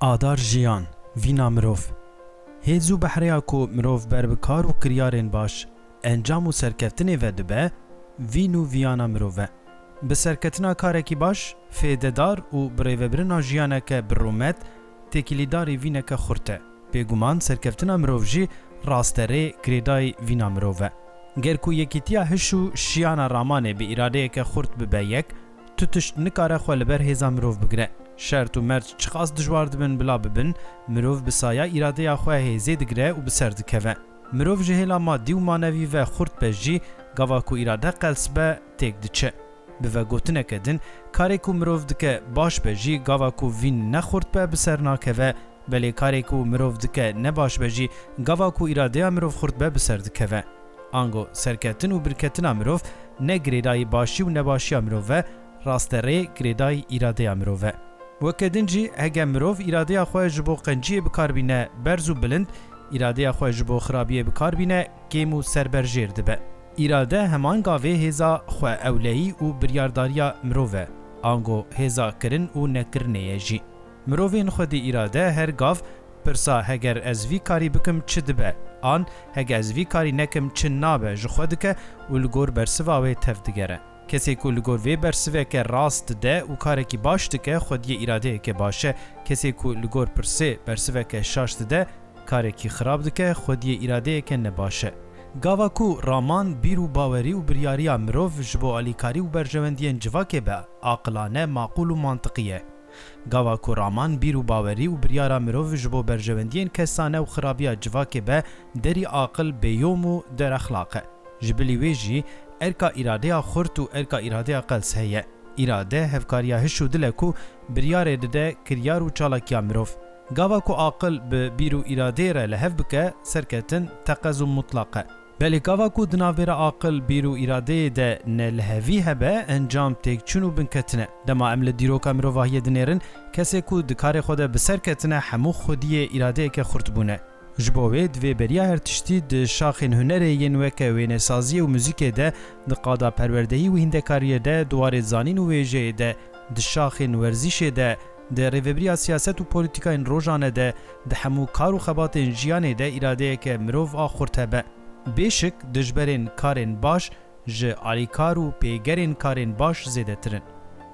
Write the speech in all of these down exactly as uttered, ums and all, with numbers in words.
Adar jiyan, vîna mirov. Hêz û behreya ku mirov ber bi kar û kiryarên baş, encam û serkeftinê ve dibe, vîn û viyana mirov e. Bi serketina karekî baş, fêdedar û birêvebirina jiyaneke bi rûmet, têkilîdarî vîneke xurt e. Bêguman serkeftina mirov jî raste rê girêdayî vîna mirov e. Ger ku yekîtiya hiş û şiyana ramanê bi îradeyeke xurt bibe yek, tu tişt nikare xwe li ber hêza mirov bigire. Şert û merc çiqas dijwar dibin bila bibin, mirov bi saya îradeya xwe hêzê digire û bi ser dikeve. Mirov ji hêla madî û manevî ve xurt be jî, gava ku îrade qels be, têk diçe. Bi vegotineke din, karê ku mirov dike baş be jî, gava ku vîn ne xurt be, bi ser nakeve, belê karê ku mirov dike ne baş be jî, gava ku îradeya mirov xurt be, bi ser dikeve. Ango serketin û birketina mirov ne girêdayî başî û nebaşiya mirov e, raste rê girêdayî îradeya mirov e. Weke din jî, hege mirov îradeya xwe ji bo qenciyê bi kar bîne berz û bilind, îradeya xwe ji bo xirabiyê bi kar bîne kêm û serberjêr dibe. Îrade heman gavê hêza xwe ewleyî û biryardariya mirov e, ango hêza kirin û nekirinê ye jî. Mirovên xwedî îrade her gav pirsa heger ez vî karî bikim çi dibe, an hege ez vî karî nekim çi nabe ji xwe dike û li gor bersiva wê tev digere. Kesê ku li gor vê bersiveke rast dide û karekî baş dike, xwediyê îradeyeke baş e. Kesê ku li gor pirsê bersiveke şaş dide, karekî xirab dike, xwediyê îradeyeke nebaş e. Gava ku raman, bîr û bawerî û biryariya mirov ji bo alîkarî û berjewendiyên civakê be, aqilane, maqûl û mantiqî ye. Gava ku raman, bîr û bawerî û biryara mirov ji bo berjewendiyên kesane û xirabiya civakê be, derî aqil bêyom û derexlaq e. Ji bilî wê jî erka îradeya xurt û erka îradeya qels heye. Îrade hevkariya hiş û dil e ku biryarê dide kiryar û çalakiya mirov. Gava ku aqil bi bîr û îradeyê re li hev bike, serketin teqez û mutlaq e. Belê gava ku di navbera aqil, bîr û îradeyê de nelihevî hebe, encam têkçûn û binketin e. Dema em li dîroka mirovahiyê dinêrin, kesê ku di karê xwe de bi ser ketine, hemû xwediyê îradeyeke xurt bûne. Ji bo wê divê beriya her tiştî di şaxên hunerê yên weke wênesaziyê û muzîkê de, di qada perwerdehî û hîndekariyê de, di warê zanîn û wêjeyê de, di şaxên werzîşê de, di rêvebiriya siyaset û polîtîkayên rojane de, di hemû kar û xebatên jiyanê de îradeyeke mirov a xurt hebe. Bêşik dijberên karên baş ji alîkar û pêgerên karên baş zêdetir in.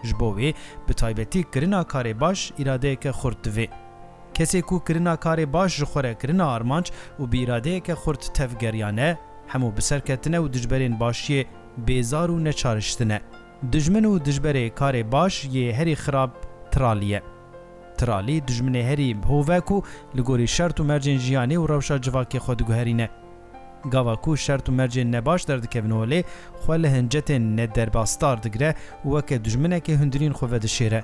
Ji bo wê, bi taybetî kirina karê baş îradeyeke xurt divê. Kesê ku kirina karê baş ji xwe re kirina armanc û bi îradeyeke xurt tevgeriyane, hemû bi ser ketine û dijberên başiyê bêzar û neçariştine. Dijmin û dijberê karê baş yê herî xirab tiralî ye. Tiralî dijminê herî hov e ku li gorî şert û mercên jiyanê û rewşa civakê xwe diguherîne. Gava ku şert û mercên nebaş derdikevin holê, xwe li hincetên nederbasdar digire û weke dijminekê hundirîn xwe vedişêre.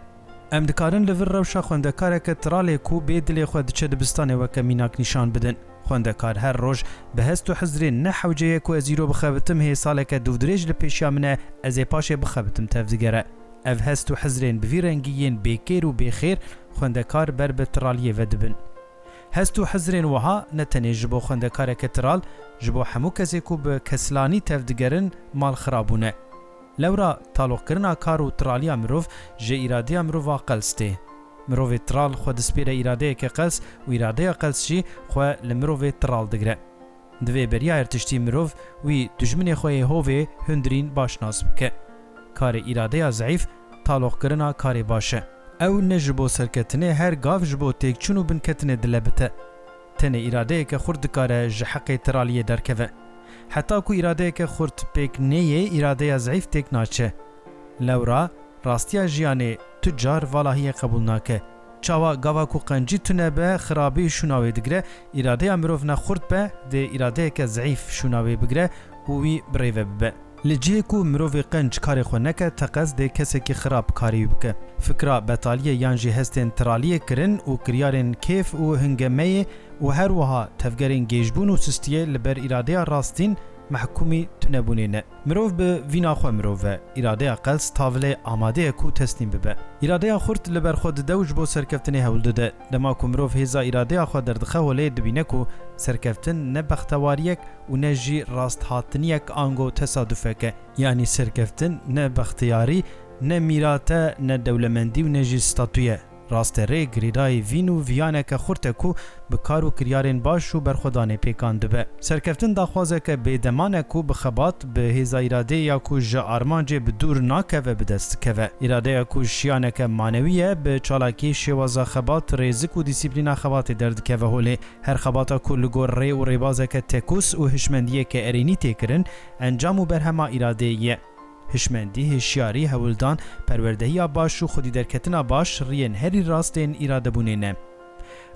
Em dikarin li vir rewşa xwendekareke tiralê ku bê dilê xwe diçe dibistanê weke mînak nîşan bidin. Xwendekar her roj bi hest û hizrên ne hewce ye ku ez îro bixebitim, hê saleke dûvdirêj li pêşiya min e, ez ê paşê bixebitim tevdigere. Ev hest û hizrên bi vî rengî yên bêkêr û bêxêr xwendekar ber bi tiraliyê vedibin. Hest û hizrên wiha ne tenê ji bo xwendekareke tiral, ji bo hemû kesê ku bi keslanî tevdigerin mal xirabûne. Lewra taloqkirina kar û tiraliya mirov ji îradeya mirova qels tê. Mirovê tiral xwe dispêre îradeyeke qels û îradeya qels jî xwe li mirovê tiral digire. Divê beriya her tiştî mirov wî dijminê xwe yê hovê hundirîn baş nas bike. Karê îradeya zeîf taloqkirina karê baş e. Ew ne ji bo serketinê, her gav ji bo têkçûn û binketinê dilebite. Tenê îradeyeke xurt dikare ji heqê tiraliyê derkeve. Heta ku îradeyeke xurt pêk neyê, îradeya zeîf têk naçe. Lewra, rastiya jiyanê tu car valahiyê qebûl nake. Çawa gava ku qencî tune be, xirabî şûna wê digire, îradeya mirov ne xurt be, dê îradeyeke zeîf şûna wê bigire û wî birêve bibe. Li cihê ku mirovê qenc karê xwe neke, teqez dê kesekî xirab karê wî bike. Fikra betaliyê yan jî hestên tiraliyê kirin û kiryarên kêf û hingemeyê û her wiha tevgerên gêjbûn û sistiyê li ber îradeya rastîn mehkûmî tunebûnê ne. Mirov bi vîna xwe mirov e, îradeya qels tavilê amade ye ku teslîm bibe. Îradeya xurt li ber xwe dide û ji bo serkeftinê hewl dide. Dema ku mirov hêza îradeya xwe derdixe holê, dibîne ku serkeftin ne bextewariyek û ne jî rasthatiniyek ango tesadufek e. Yanî serkeftin ne bextiyarî, ne mîrat e, ne dewlemendî û ne jî statû ye. Raste rê girêdayî vîn û viyaneke xurt e ku bi kar û kiryarên baş û berxwedanê pêkan dibe. Serkeftin daxwazeke bêdeman e ku bi xebat, bi hêza îradeyê ya ku ji armancê bi dûr nakeve bi dest dikeve. Îradeya ku şiyaneke manewî ye, bi çalakî, şêwaza xebat, rêzik û dîsîplîna xebatê derdikeve holê. Her xebata ku li gor rê û rêbazeke tekûs û hişmendiyeke erênî tê kirin, encam û berhema îradeyê ye. Hişmendî, hişyarî, hewldan, perwerdehiya baş û xwedî derketina baş riyên herî rast ên îradebûnê ne.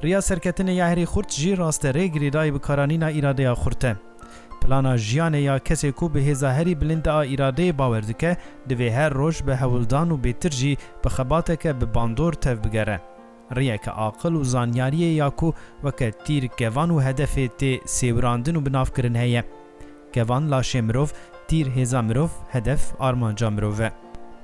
Riya serketinê ya herî xurt jî raste rê girêdayî bikaranîna îradeya xurt e. Plana jiyanê ya kesê ku bi hêza herî bilind a îradeyê bawer dike, divê her roj bi hewldan û bêtir jî bi xebateke bi bandor tev bigere. Riyeke aqil û zanyariyê ya ku weke tîr, kevan û hedefê tê sêwirandin û binavkirin heye. Kevan laşê mirov, tîr hêza mirov, hedef armanca mirov e.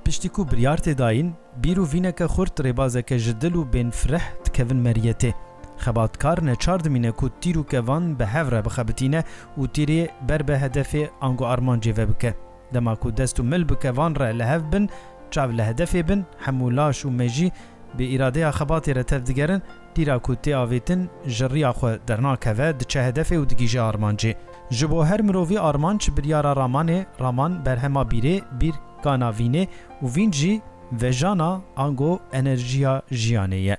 Piştî ku biryar tê dayîn, bîr û vîneke xurt, rêbazeke ji dil û bên fireh dikevin meriyetê. Xebatkar neçar dimîne ku tîr û kevan bi hev re bixebitîne û tîrê ber bi hedefê ango armancê ve bike. Dema ku dest û mil bi kevan re li hev bin, çav li hedefê bin, hemû laş û mejî bi îradeya xebatê re tev digerin, tîra ku tê avêtin ji riya xwe dernakeve, diçe hedefê û digihîje armancê. Ji bo her mirovî armanc biryara ramanê, raman berhema bîrê, bîr kana vînê û vîn jî vejana ango enerjiya jiyanê ye.